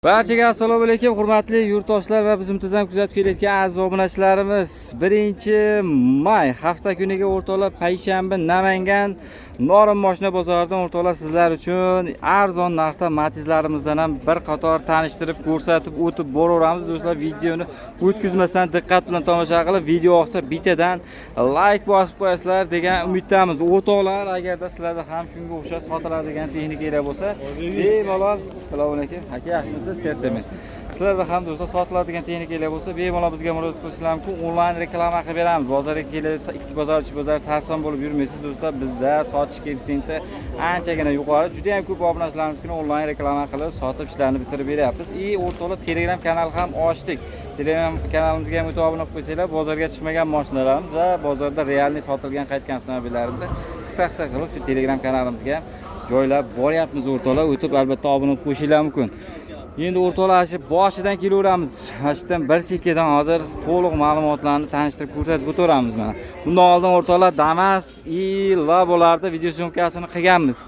Barchaga assalomu alaykum, hurmatli yurtdoshlar va bizim tizim kuzatib kelayotgan aziz obunachilarimiz. 1-may hafta kuniga, o'rtoqlar, payshanba, Namangan Norin moshina bozoridan, o'rtoqlar, sizlar uchun arzon narxda Matizlarimizdan ham bir qator tanishtirib, ko'rsatib o'tib boraveramiz. Do'stlar, videoni o'tkazmasdan diqqat bilan tomosha qilib, video yoqsa bittadan layk bosib qo'yasizlar degan umiddamiz. O'rtoqlar, agarda sizlarda ham shunga o'xshash sotiladigan texnika kerak bo'lsa, bemalol. Assalomu alaykum aka, yaxshimisiz? Sertemen. Sizlarda ham, do'stlar, sotiladigan texnikalar bo'lsa, bemalol bizga murojaat qilishingiz mumkin. Onlayn reklama qilib beramiz. Bozorga kelib, ikki bozor, uch bozor sarson bo'lib yurmaysiz, do'stlar. Bizda sotish koeffitsiyenti anchagina yuqori. Juda ham ko'p obunachilarimizni onlayn reklama qilib, sotib, ishlarni bitirib beryapmiz. И o'rtoqlar, Telegram kanal ham ochdik. Telegram kanalimizga ham o'tib obuna qilib qo'ysanglar, bozorga chiqmagan mashinalarimiz va bozorda реальный sotilgan, qaytgan avtomobillarimizni qisqa qisqa qilib shu Telegram kanalimizga ham joylab boryapmiz, o'rtoqlar. O'tib, albatta, obuna bo'lib qo'yishinglar mumkin. Endi, o'rtoqlar, shu boshidan kelaveramiz. Mana shu yerdan bir chekkadan hozir to'liq ma'lumotlarni tanishtirib, ko'rsatib o'taveramiz mana. Bundan oldin, o'rtoqlar, Damas и Labolarda видеосъёмка sini qilganmiz.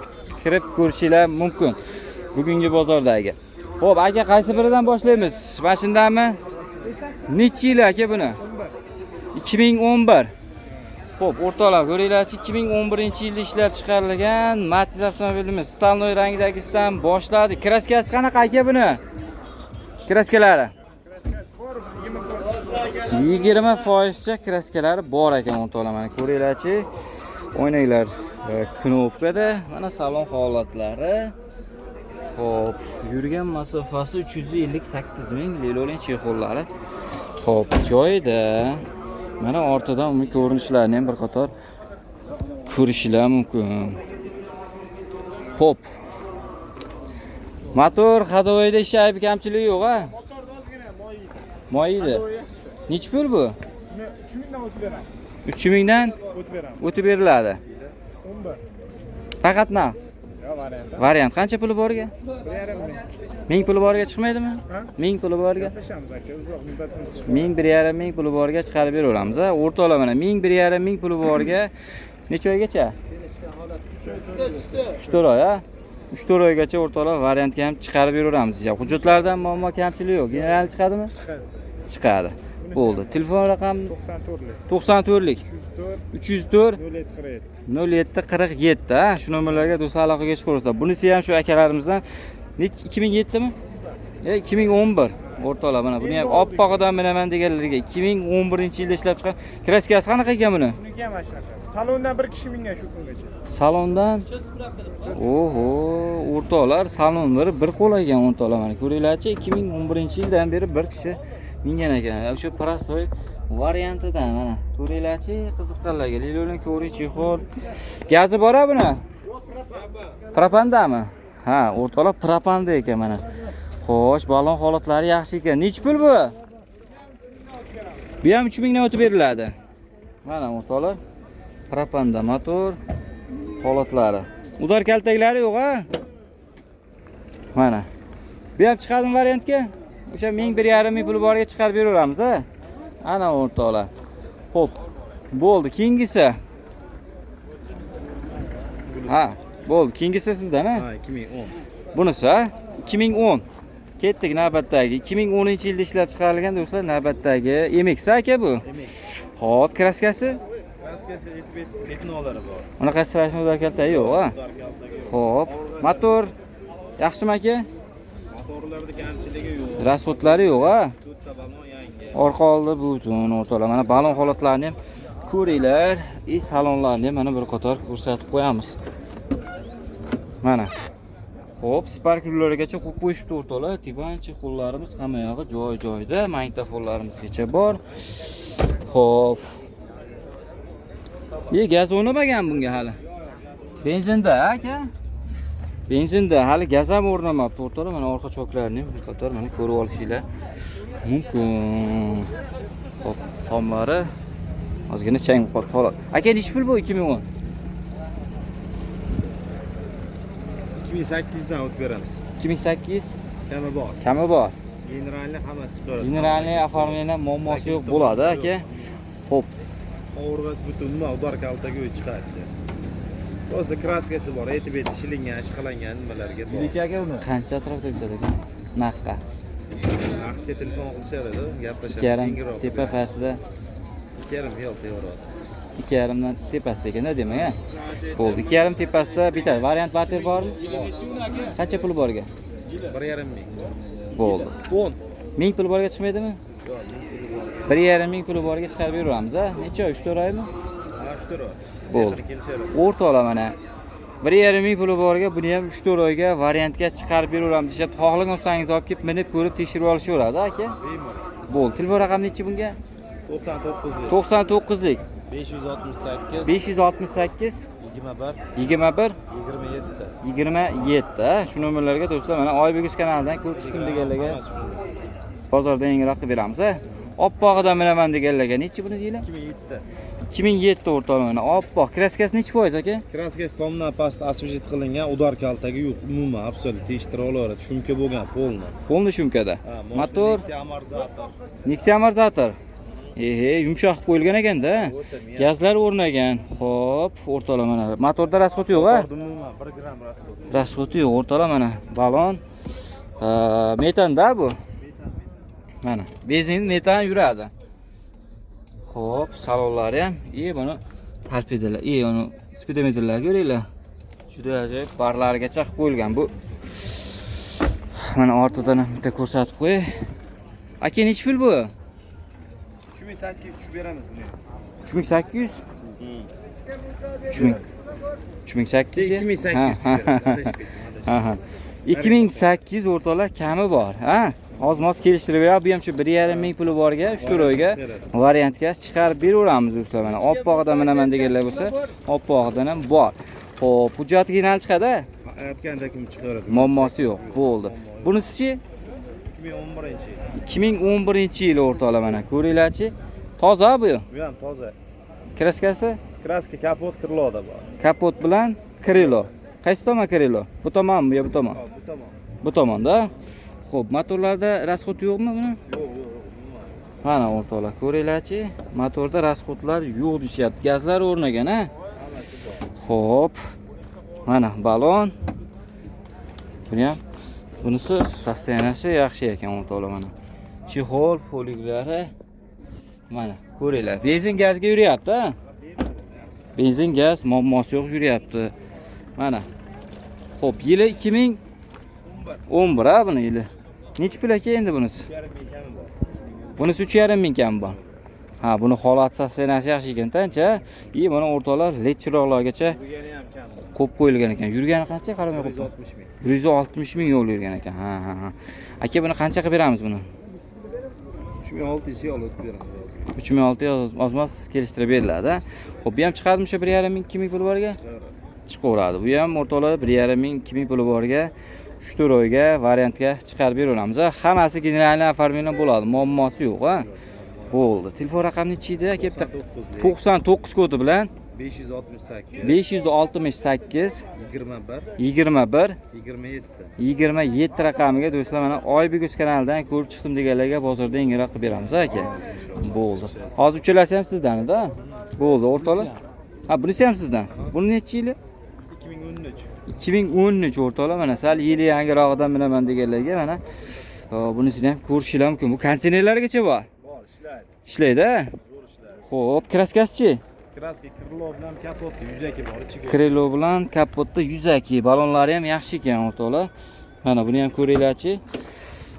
Kirib ko'rishinglar mumkin. Bugungi bozordagi. Xo'p, aka, qaysi biridan boshlaymiz? Mana shundanmi? Necha yil, aka, buni? 2011. Xo'p, o'rtoqlar, ko'ringlarchi, 2011-yilda ishlab chiqarilgan Matiz avtomobilimiz, стальной rangdagisidan boshladik. Краска si qanaqa, aka, buni? Краска lari? 20 cha краска lari bor ekan, o'rtoqlar, mana ko'ringlarchi. Oynaklar knopkada, mana salon holatlari. Xo'p, yurgan masofasi 358 ming, Lilolin чехол lari. Xo'p, joyida. Mana ortidan uni ko'rinishlarini ham bir qator ko'rishinglar mumkin. Xo'p. Motor ходовой da ish aybi kamchiligi yo'q, a? Motorda ozgina moy yeydi. Moy yeydi. Nechi pul bu? Buni 3000 dan o'tib beramiz. 3000 dan O'tib beramiz. o'tib beriladi. 11. Faqat narx. Yo, variant. Variant qancha puli boriga? 1,5 ming. 1000 puli boriga chiqmaydimi? Ha? 1000 puli boriga. Gaplashamiz, aka, uzoq muddatda chiqadi. 1000, 1,5 ming puli boriga chiqarib beraveramiz, a? O'rtoqlar, mana 1000, 1,5 ming puli boriga necha oygacha? 3-4 oy, a? 3-4 oygacha, o'rtoqlar, variantga ham chiqarib beraveramiz. Hujjatlardan muammo kamchilik yo'q. General chiqadimi? Chiqadi. Chiqadi. Bo'ldi. Telefon raqami? 94lik. 94lik. 304 304 0747. 0747, ha? Shu nomerlarga do'stlar aloqaga chiqaversa. Bunisi ham shu akalarimizdan. Nech, 2007 mi? E, 2011. O'rtoqlar, mana buni ham oppog'idan minaman deganlarga 2011-yilda ishlab chiqqan. Краска si qanaqa ekan buni? Buniki ham mana shunaqa. Salondan bir kishi mingan shu kungacha. Salondan. Oho, o'rtoqlar, salon bir qo'l ekan, o'rtoqlar, mana ko'ringlarchi, 2011-yildan beri bir kishi mingan ekan. O'sha простой variantidan, mana ko'ringlarchi, qiziqqanlarga. Lilolin ko'ring, чехол. Gazi bor a buni? Propandami? Ha, o'rtoqlar, propanda ekan mana. Xo'sh, balon holatlari yaxshi ekan. Nechi pul bu? Bu ham 3000 dan o'tib beriladi. Mana, o'rtoqlar, propanda motor holatlari. Удар kaltaklari yo'q, ha? Mana. Bu ham chiqadimi variantga? O'sha 1000, 1,5 ming puli boriga chiqarib beraveramiz, ha? Ana, o'rtoqlar. Xo'p, bo'ldi. Keyingisi. Ha, bo'ldi. Keyingisi sizdan, ha? Ha, 2010. Bunisi, ha? 2010. Ketdik navbatdagi. 2010-yilda ishlab chiqarilgan, do'stlar, navbatdagi MX aka bu. MX. Xo'p, краска si? Краска si etib пятно lari bor. Unaqa страшный удар kaltagi yo'q, ha? Удар kaltagi yo'q. Xo'p, motor yaxshimi, aka? Motorlarda kamchiligi yo'q. Расход lari yo'q, ha? To'rtta balon yangi. Orqa oldi butun, o'rtoqlar. Mana balon holatlarini ham ko'ringlar. И salonlarni ham mana bir qator ko'rsatib qo'yamiz. Mana. Xo'p, Spark rullargacha qo'yib qo'yishibdi, o'rtoqlar. Divan чехол larimiz hamma yog'i joy-joyida, magnitofonlarimizgacha bor. Xo'p. E, gaz o'rnamagan bunga hali. Benzinda, aka? Benzinda hali gaz ham o'rnamabdi, o'rtoqlar. Mana orqa choklarini ham bir qator mana ko'rib olishinglar mumkin. Xo'p, tomlari ozgina chang qolib qoladi. Aka, nechi pul bu 2010? 2800 dan o'tib beramiz. 2800 Kami bor. Kami bor. Generalni hammasi chiqaradi. Generalniy оформление muammosi yo'q bo'ladi, aka. Xo'p, Qovurg'asi butun, nima удар kaltagi chiqadi. Просто краска si bor, etib eti shilingan, ishqalangan nimalarga bor. Qancha atrofda bitadi, aka? Naqqa. Narxga telefon qilishaveradi, gaplashamiz. 2,5 Yengilroq. Tepa pastida. 2,5 yo'q, tevaroq. 2,5 dan tepasida ekanda demak, a? Bo'ldi. 2,5 tepasida bitadi. Variant barter bormi? Qancha puli borga? 1,5 ming. Bo'ldi. 10. 1000 puli borga chiqmaydimi? Yo'q, ming puli bor. 1,5 ming puli borga chiqarib beraveramiz, a? Necha oy? 3-4 oymi? Ha, 3-4 oy. Bo'ldi. Kelishaveramiz. O'rtoqlar mana 1,5 ming puli borga buni ham 3-4 oyga variantga chiqarib beraveramiz deyishyapti. Xohlagan ustaingiz olib kelib minib ko'rib tekshirib olishaveradi aka. Bemalol. Bo'ldi. Telefon raqami nechi bunga? 99lik. 99lik 568 568 21 21 27. 27 ha? Shu nomerlarga do'stlar mana Oybek kanalidan ko'rib chiqdim deganlarga Hammasi shunday. bozorda yengilroq qilib beramiz ha. Oppog'idan minaman deganlarga nechi buni deylar? 2007. 2007 o'rtoqlar mana oppoq. Краска si nechi foiz aka? Краска si tomdan past освежить qilingan, удар kaltagi yo'q, umuman абсолют tekshirib olaveradi. Шумка bo'lgan, полный. Полный шумка da. Ha, Motor Nexia амортизатор. Nexia амортизатор. Ehe, yumshoq qilib qo'yilgan ekanda. O'ta men. Gazlar o'rnagan. Xo'p, o'rtoqlar mana motorda расход yo'q a? Umuman 1 gram расход. Расход i yo'q o'rtoqlar mana balon. Metanda bu. Mana benzin metan yuradi. Xo'p, salonlari ham и buni torpedalar, и uni spidometrlar ko'ringlar. Juda ajoyib barlarigacha qilib qo'yilgan bu. Mana ortidan ham bitta ko'rsatib qo'yay. Aka, nechi pul bu? 3800 tushib beramiz buni. 3800? 3000 3800 2800 tushib beramiz. Adashib ketdim, adashib. Ha. 2800 o'rtoqlar kami bor, ha? Oz-moz kelishtirib beradi. Bu ham shu 1,5 ming puli borga, 3-4 oyga variantga chiqarib beraveramiz do'stlar mana. Oppog'idan minaman deganlar bo'lsa, oppog'idan ham bor. Xo'p, hujjati general chiqadi? Aytganda kim chiqaradi? Muammosi yo'q. Bo'ldi. Bunisi-chi? 2011-yil. 2011-yil o'rtoqlar mana. Ko'ringlarchi. Toza bu. Bu ham toza. Краска si Краска kapot крыло da bor. Kapot bilan крыло. Qaysi tomon крыло? Bu tomonmi yo bu tomon? Hop, bu tomon. Bu tomonda. Xo'p, motorlarda расход yo'qmi buni? Yo'q, yo'q, yo'q, umuman. Mana o'rtoqlar, ko'ringlarchi, motorda расход lar yo'q deyishyapti. Gazlar o'rnagan, ha? Hammasi bor. Xo'p. Mana balon. Buni ham bunisi состояние si yaxshi ekan o'rtoqlar mana. Чехол, poliklari mana ko'ringlar. Benzin gazga yuryapti, ha? Benzin gaz muammosi yo'q yuryapti. Mana. Xo'p, yili 2011 ha buni yili. Nechi pul aka endi bunisi? 3,5 ming kami bor. Bunisi 3,5 ming kam bor. Ha, buni holat состояние si yaxshi ekan ancha. И mana o'rtoqlar led chiroqlargacha Yurgani ham kam. qo'yib qo'yilgan ekan. Yurgani qancha qaramay qo'yib? 160 ming. 160 ming yo'l yurgan ekan. Ha. Aka, buni qancha qilib beramiz buni? 3600 ga olib beramiz hozir. 3600 ozmoz kelishtirib beriladi. Xo'p, bu ham chiqadimi o'sha 1,5 ming 2 ming puli borga? Chiqaradi. Chiqaveradi. Bu ham o'rtoqlar 1,5 ming 2 ming puli borga 3-4 oyga variantga chiqarib beraveramiz. Hammasi генеральный оформление bo'ladi. Muammosi yo'q, ha. Bo'ldi. Telefon raqami nechi edi aka bitta? 99 99 kodi bilan 568 568 21 21 27. 27 raqamiga do'stlar mana Oybek kanalidan ko'rib chiqdim deganlarga bozorda yengilroq qilib beramiz aka. Bo'ldi. Hozir uchalasi ham sizdan-da. Bo'ldi, o'rtoqlar. Ha, bunisi ham sizdan. Buni nechi yili? 2013. 2013 o'rtoqlar mana sal yili yangirog'idan bilaman deganlarga mana bunisini ham ko'rishinglar mumkin. Bu konditsionerlargacha bor. Bor, ishlaydi. Ishlaydi. Zo'r ishlaydi. Xo'p, краска sichi? Краска крыло bilan kapotda yuzaki bor ichiga. Крыло bilan kapotda yuzaki, balonlari ham yaxshi ekan o'rtoqlar. Mana buni ham ko'ringlarchi.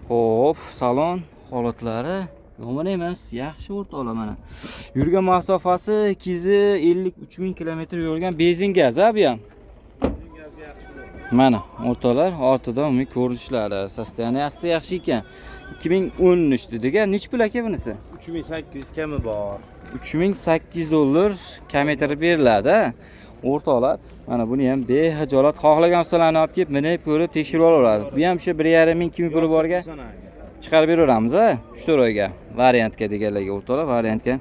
Xo'p, salon holatlari yomon emas, yaxshi o'rtoqlar mana. Yurgan masofasi 253 ming kilometr yurgan, benzin gaz ha bu ham. Gazga yaxshi bo'ladi. Mana o'rtoqlar, ortidan uning ko'rinishlari, состояние yaxshi ekan. 2013 dedik a. Nechi pul aka bunisi? 3800 kami bor. 3800 dollar kamaytirib beriladi. A. O'rtoqlar, mana buni ham behijolat xohlagan ustalarni olib kelib, minib ko'rib tekshirib olaveradi. Bu ham o'sha 1,5 ming 2 ming puli borga chiqarib beraveramiz a, 3-4 oyga variantga deganlarga o'rtoqlar, variantga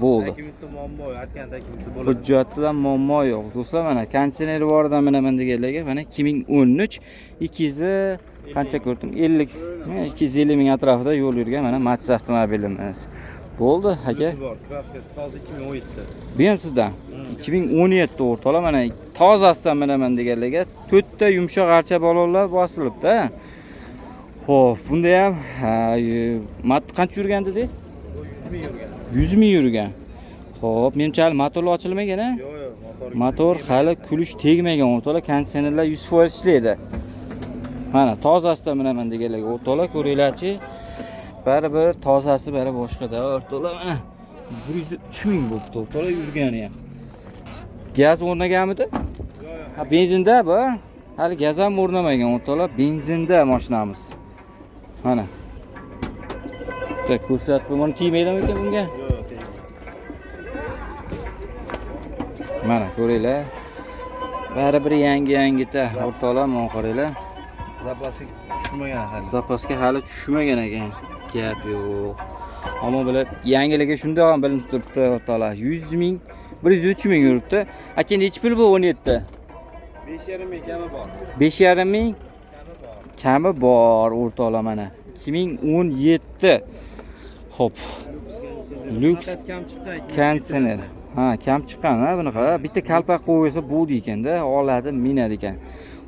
bo'ldi. Dokumentda muammo yo'q, aytgan dokumenti bo'ladi. Hujjatida muammo yo'q. Do'stlar, mana konditsioner boridan minaman deganlarga mana 2013 200 qancha ko'rdim? 50 250 ming atrofida yo'l yurgan mana Matiz avtomobilimiz. Bo'ldi, aka. Bunisi bor, краска si toza 2017. Bu ham sizdan. 2017 o'rtoqlar mana tozasidan minaman deganlarga to'rtta yumshoq archa balonlar bosilibdi. Xo'p, bunda ham qancha yurgan dedingiz? Bu 100 ming yurgan. 100 ming yurgan. Xo'p, menimcha hali motorlar ochilmagan a? Yo'q, yo'q, motor. Motor hali kulish tegmagan o'rtoqlar, konditsionerlar 100% ishlaydi. Mana tozasida minaman deganlarga o'rtoqlar ko'ringlarchi. Baribir tozasi bari boshqada o'rtoqlar mana 103 ming bo'libdi o'rtoqlar yurgani ham. Gaz o'rnaganmidi? Ha, benzinda bu. Hali gaz ham o'rnamagan o'rtoqlar, benzinda mashinamiz. Mana. Bitta ko'rsatib, buni tegmaydimi ekan bunga? Yo'q, tegmadi. Mana ko'ringlar. Baribir yangi-yangita o'rtoqlar, mana qaranglar. Zapasi tushmagan hali. Zapasga hali tushmagan ekan. Gap yo'q. Ammo bular yangiligi shundoq ham bilinib turibdi o'rtoqlar. 100 ming, 103 ming yuribdi. Aka, nechi pul bu 17? 5,5 ming kami bor. 5,5 ming kami bor o'rtoqlar mana. 2017. Xo'p. Lyuks kam chiqqan. konditsioner. Ha, kam chiqqan ha bunaqa. Bitta kalpak qo'ysa bo'ldi ekanda, oladi, minadi ekan.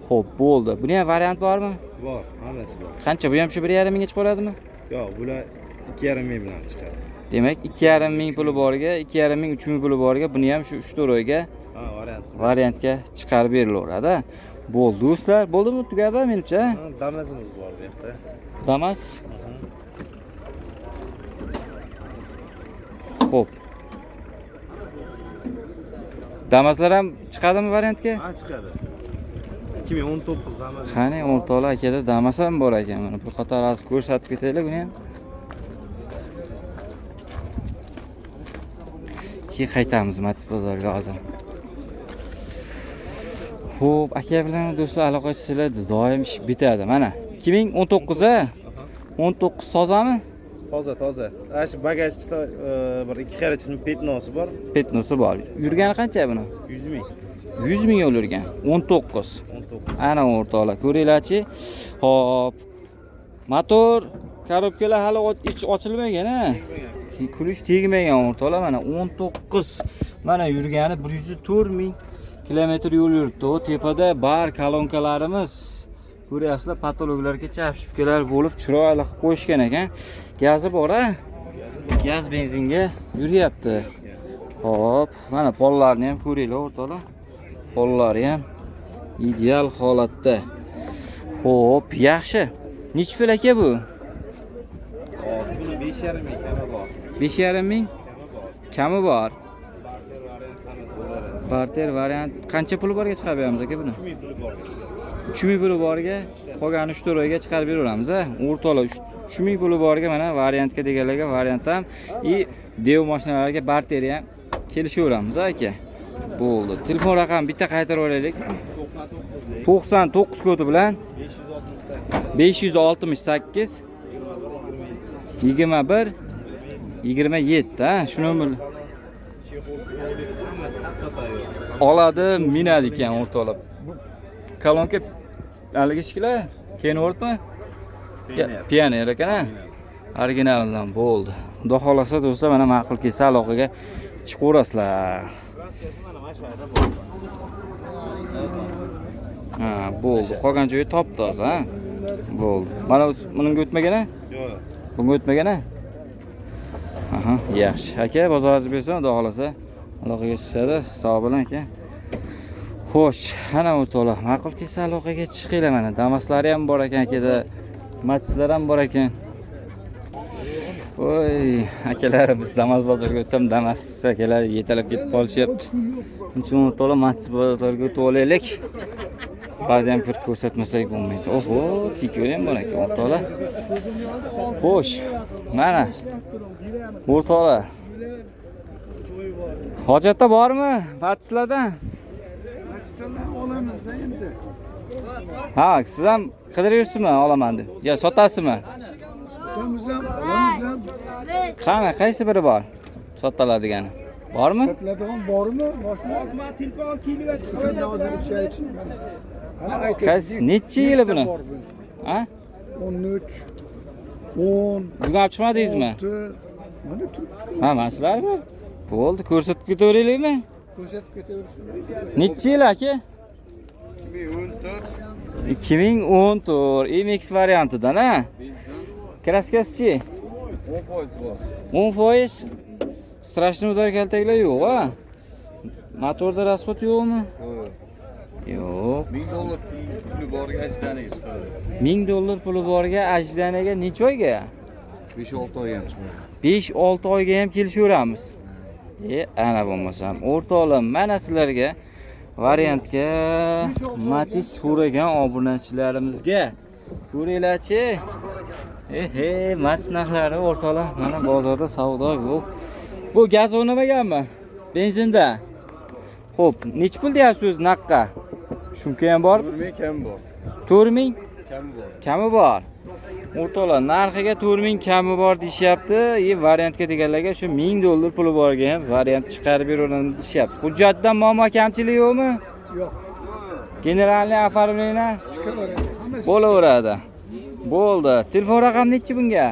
Xo'p, bo'ldi. Buni ham variant bormi? Bor, hammasi bor. Qancha? Bu ham shu 1,5 mingga chiqaradimi? Yo'q, bular 2,5 ming bilan chiqadi. Demak, 2,5 ming puli boriga, 2,5 ming, 3 ming puli boriga buni ham shu 3-4 oyga Ha, variant. variantga chiqarib berilaveradi. Bo'ldi, do'stlar, bo'ldimi? Tugadi menimcha. Ha, Damazimiz bor bu yoqda. Damas. Xo'p. Damaslar ham chiqadimi variantga? Ha, chiqadi. 2019 Damas. Qani o'rtoqlar akalar Damas ham bor ekan. Mana bir qator hozir ko'rsatib ketaylik buni ham. Keyin qaytamiz Matiz bozoriga hozir. Xo'p, aka bilan do'stlar aloqa qilsanglar doim ish bitadi. Mana 2019 a? 19 tozami? Toza, toza. Ana shu bagajda bir ikki qarichning petnosi bor. Petnosi bor. Yurgani qancha buni? 100 ming. 100 ming yo'l yurgan. 19. 19. Ana o'rtoqlar, ko'ringlarchi. Xo'p. Motor, korobkalar hali hech ochilmagan a? Kulish tegmagan o'rtoqlar mana 19. Mana yurgani 104 ming kilometr yo'l yuribdi. U tepada bar kolonkalarimiz ko'ryapsizlar, patologlarga chapshipkalar bo'lib chiroyli qilib qo'yishgan ekan. Gazi bor a? Gaz benzinga yuryapti. Xo'p, mana pollarni ham ko'ringlar o'rtoqlar. Pollari ham ideal holatda. Xo'p, yaxshi. Nechi pul aka bu? Hop, buni 5,5 ming kami bor. 5,5 ming Kami bor. kami bor. Barter variant hammasi bo'laradi. Barter variant qancha puli borga chiqarib beramiz aka buni? 3 ming puli bor. 3 ming puli borga, qolgani 3-4 oyga chiqarib beraveramiz a. O'rtoqlar 3 ming puli borga mana variantga deganlarga variant ham и Dev mashinalarga barteri ham kelishaveramiz aka. Bo'ldi. Telefon raqami bitta qaytarib olaylik. 99lik 99 kodi bilan 568 568 21 27 ha, shu nomer hammasi tap-tayyor. oladi, minadi ekan o'rtoqlar. Bu kolonka haligi ishkilar Kenworthmi? Pioneer. Pioneer ekan ha. Originalidan bo'ldi. Xudo xolasa do'stlar, mana ma'qul kelsa aloqaga chiqaverasizlar. Kraskasi mana shu yerda bor. Ha, bo'ldi. Qolgan joyi topdi hozir, ha. Bo'ldi. Mana bunga o'tmagan ha? Yo'q. Bunga o'tmagan ha? Aha, yaxshi. Aka, bozoringiz bersin, xudo xolasa aloqaga chiqishadi. Sog' bo'ling aka. Xo'sh, ana o'rtoqlar, ma'qul kelsa aloqaga chiqinglar mana. Damaslari ham bor ekan akada. Matizlar ham bor ekan. Voy, akalarimiz Damas bozoriga o'tsam Damas akalar yetalab ketib qolishyapti. Shuning uchun o'rtoqlar Matiz bozoriga o'tib olaylik. Ba'zan bir ko'rsatmasak bo'lmaydi. Oho, Kiko ham bor ekan o'rtoqlar. Xo'sh, mana o'rtoqlar. Hojatda bormi Matizlardan? Olamiz endi. Ha, siz ham qidirib yuribsizmi olaman deb? Yo, sotasizmi? Olamizdan, olamizdan. Qani, qaysi biri bor? Sotiladigani. Bormi? Sotiladigan bormi? Boshqa. Telefon kelyapti. Ana aytib. Qaysi nechi yili buni? Ha? 13 10 Bugun olib chiqmadingizmi? 6 Mana turibdi. Ha, mana shularmi? Bo'ldi, ko'rsatib ketaveraylikmi? Ko'rsatib ketaversin. Nechi yil aka? 2014 2014 MX variantidan ha? Kraskasi-chi? 10% bor. 10%. Страшный удар kaltaklar yo'q a? Motorda расход yo'qmi? Yo'q. Yo'q. 1000 dollar puli borga ajdaniga chiqadi. 1000 dollar puli borga ajdanaga necha oyga? 5-6 oyga ham chiqadi. 5-6 oyga ham kelishaveramiz. Ana bo'lmasam, o'rtoqlar, mana sizlarga variantga Matiz so'ragan obunachilarimizga ko'ringlarchi. Ehe, Matiz narxlari o'rtoqlar, mana bozorda savdo yo'q. Bu gaz o'ynamaganmi? Benzinda. Xo'p, necha pul deyapsiz naqqa? Shumka ham bor? 4000 kam bor. 4000 Kami bor. Kami bor. O'rtoqlar, narxiga 4000 kami bor deyishyapti. Variantga deganlarga shu 1000 dollar puli borga ham variant chiqarib beraveramiz deyishyapti. Hujjatdan muammo kamchilik yo'qmi? Yo'q. Generalniy оформление Chiqaveradi. Hammasi bo'laveradi. Bo'ldi. Telefon raqami nechi bunga?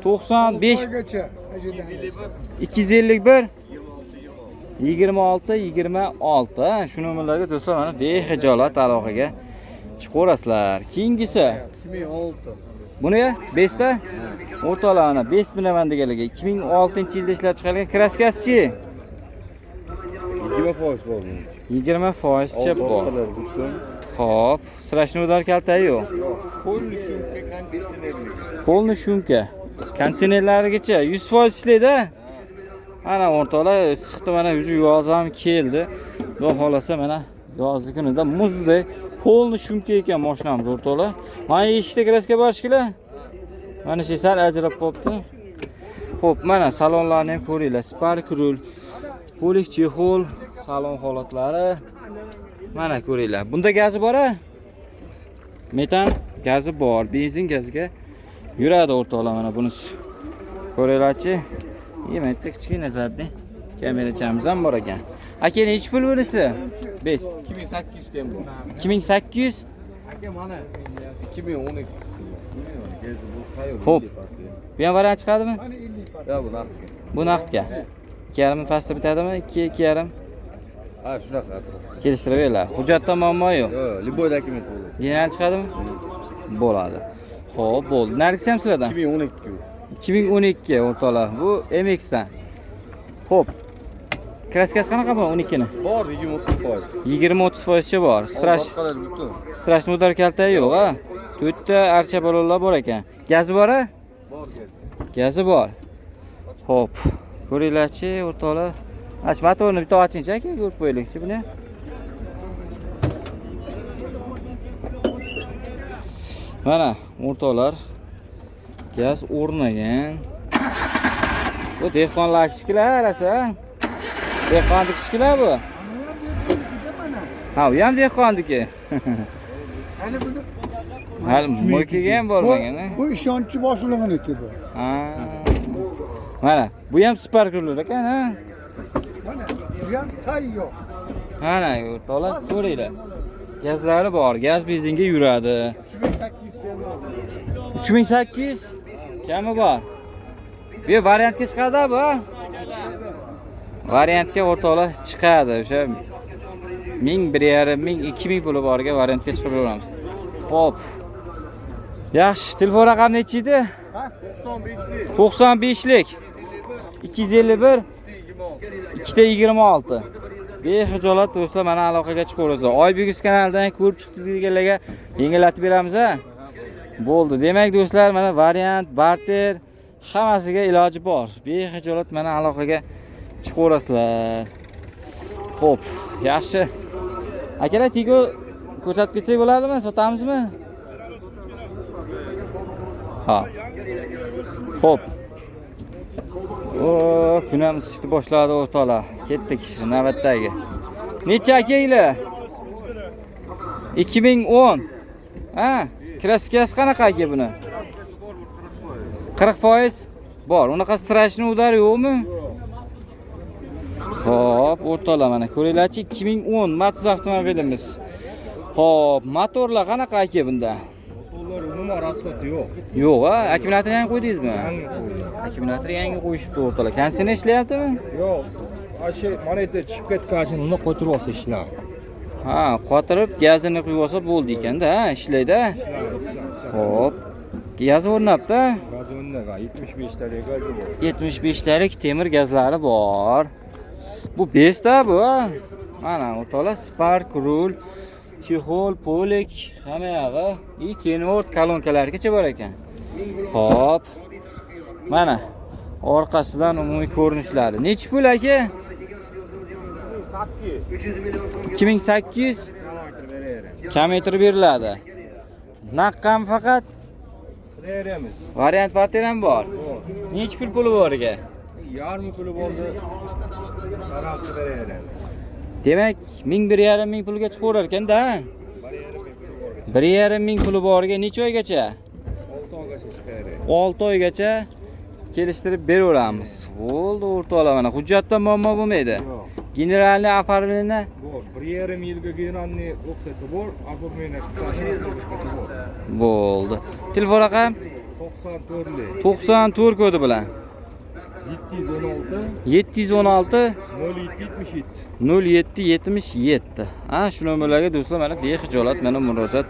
95 oygacha ajdanaga. 251 26 26. Ha, shu nomerlarga do'stlar mana behijolat aloqaga chiqaverasizlar. Keyingisi 2006. Buni 5 ta? O'rtoqlar, mana 5 bilaman deganlarga 2006-yilda ishlab chiqarilgan kraskasi-chi? 20% bor buniki. 20% cha bor. Orqalar butun. Xo'p, страшный удар kaltagi yo'q. Yo'q. Polni shumka konditsionerlik. Polni shumka. Konditsionerlarigacha 100% ishlaydi. Ana o'rtoqlar, issiqda mana yuzi yoz ham keldi. Xudo xolasa mana yozgi kunida muzdek polni shumka ekan mashinamiz o'rtoqlar. Mana eshikda kraska bor shekilli. Mana shu sal ajrab qolibdi. Xo'p, mana salonlarni ham ko'ringlar. Spark rul, polik chexol, salon holatlari. Mana ko'ringlar. Bunda gazi bor-a? Metan gazi bor, benzin gazga yuradi o'rtoqlar mana bunisi. Ko'ringlarchi. Mana bitta kichkina zadni kamerachamiz ham bor ekan. Aka, necha pul bunisi? 5. 2800 kam bor. 2800. Aka mana 2012. Xo'p. Bu ham variant chiqadimi? Mana 50 par. Ya bu naqdga. Bu naqdga. 2,5 pastda bitadimi? 2, 2,5 Ha, shunaqa atrof. kelishtirib beringlar. Hujjatda muammo yo'q. Yo'q, любой dokument bo'ladi. General chiqadimi? Bo'ladi. Xo'p, bo'ldi. Nargisi ham sizlardan. 2012. 2012 o'rtoqlar. Bu MX dan. Xo'p. Kraskasi qanaqa bu 12 ni? Bor 20-30%. 20-30% cha bor. Strash Orqalar butun. Страшный удар kaltagi yo'q, ha? To'rtta archa balonlar bor ekan. Gazi bor a? Bor gaz. Gazi bor. Xo'p. Ko'ringlarchi, o'rtoqlar. Mana shu motorni bitta ochingchi aka, ko'rib qo'yaylikchi buni. Mana o'rtoqlar, gaz o'rnagan. Bu dehqonlar kishilar rosa. Dehqonniki kishilar bu. Mana. Ha, u ham dehqonniki. Hali buni Hali mo'ykaga ham bormagan, a? Bu ishonchi boshlig'iniki bu. Ha. Mana, bu ham Spark rul ekan, ha? Mana bu ham tayyor. Mana o'rtoqlar, ko'ringlar. Gazlari bor, gaz benzinga yuradi. 3800 kam bor. 3800 kami bor. Bu variantga chiqadi bu. Variantga o'rtoqlar chiqadi. O'sha 1000, 1,5 ming, 2000 puli borga variantga chiqib beramiz. Xo'p. Yaxshi, telefon raqami nechi edi? 95lik. 95lik. 251 226. Behijolat do'stlar mana aloqaga chiqaverasizlar. Oybek kanalidan ko'rib chiqdi deganlarga yengillatib beramiz a. Bo'ldi. Demak do'stlar, mana variant, barter hammasiga iloji bor. Behijolat mana aloqaga chiqaverasizlar. Xo'p, yaxshi. Akalar, Tigo ko'rsatib ketsak bo'ladimi? Sotamizmi? Ha. Xo'p. O, kun ham isishni boshladi o'rtoqlar. Ketdik navbatdagi. Necha akanglar? 2010. Ha, kraskasi qanaqa aka buni? 40% bor. Unaqa страшный удар yo'qmi? Xo'p, o'rtoqlar mana ko'ringlarchi 2010 Matiz avtomobilimiz. Xo'p, motorlar qanaqa aka bunda? Motorlar umuman расход yo'q. Yo'q, ha? Akkumulyatorni yangi qo'ydingizmi? Yangi qo'ydim. Akkumulyator yangi qo'yishibdi o'rtoqlar. Konditsioner ishlayaptimi? Yo'q. Shu mana yerda tushib ketgan shuni uni qo'ytirib olsa ishlar. Ha, qotirib gazini quyib olsa bo'ldi ekanda, ha, ishlaydi. Xo'p. Gaz o'rnabdi. Gaz o'rnagan 75 talik gazi bor. 75 talik temir gazlari bor. Bu besta bu. Mana o'rtoqlar Spark rul, chexol, polik, hamma yog'i и Kenworth kolonkalarigacha bor ekan. Xo'p. Mana orqasidan umumiy ko'rinishlari. Nechi pul aka? 2800 kamaytirib beriladi. Naqam faqat Beramiz. variant barter ham bor. Nechi pul puli bor aka? Yarmi puli bo'ldi. Qarab beramiz. Demak, 1000 1,5 ming pulga chiqaverar ekanda. 1,5 ming puli boriga necha oygacha? 6 oygacha chiqadi. 6 oygacha kelishtirib beraveramiz. Bo'ldi o'rtoqlar, mana hujjatda muammo bo'lmaydi. Yo'q. Generalniy оформление Bor. 1,5 yilga generalniy ruxsati bor, оформление qilsa bor. bo'ldi. Telefon raqam 94 94 kodi bilan 716 716 0777. 0777. Ha, shu nomerlarga do'stlar mana bexijolat mana murojaat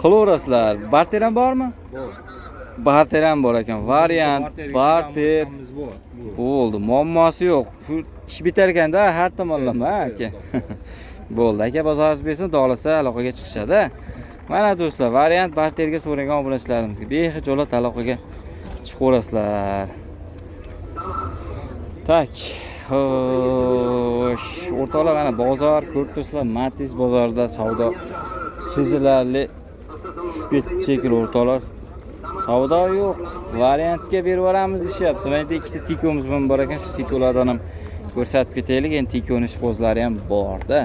qilaverasizlar. Barter ham bormi? Bor. Barter ham bor ekan. Variant, barter bor. bo'ldi. Muammosi yo'q. Pul ish bitar ekanda har tomonlama aka. Bo'ldi aka, bozoringiz bersin, xohlasa aloqaga chiqishadi. Mana do'stlar, variant barterga so'ragan obunachilarimizga bexijolat aloqaga chiqaverasizlar. Tak. Xo'sh, o'rtoqlar mana bozor ko'rib turibsizlar, Matiz bozorida savdo sezilarli tushib ketdi shekilli o'rtoqlar. Savdo yo'q. Variantga berib yuboramiz deyishyapti. Mana yerda ikkita tikomiz ham bor ekan, shu tikolardan ham ko'rsatib ketaylik. Endi tikoni ishqibozlari ham bor-da.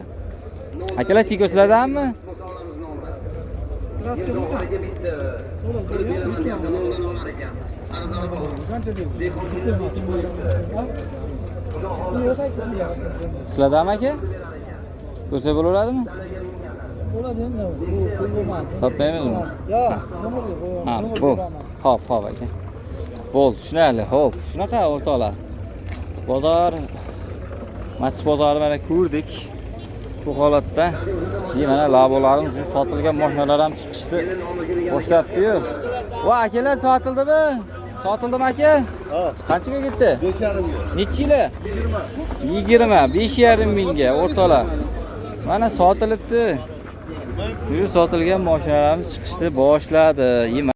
Akalar, tiko sizlardanmi? Sizlardanmi aka? Ko'rsa bo'laveradimi? Sotmaymizmi? Yo'q, Ha, bu. Xo'p, xo'p aka. Bo'ldi, tushunarli. Xo'p, shunaqa o'rtoqlar. Bozor Matiz bozori mana ko'rdik. Shu holatda mana labolarimiz uchun sotilgan mashinalar ham chiqishdi. Boshlabdi-yu. Va akalar sotildimi? Sotildimi aka? Qanchaga ketdi? 5,5 ga. Necha yili? 20. 5,5 mingga o'rtoqlar. Mana sotilibdi. Shu sotilgan mashinalarimiz chiqishdi boshladi.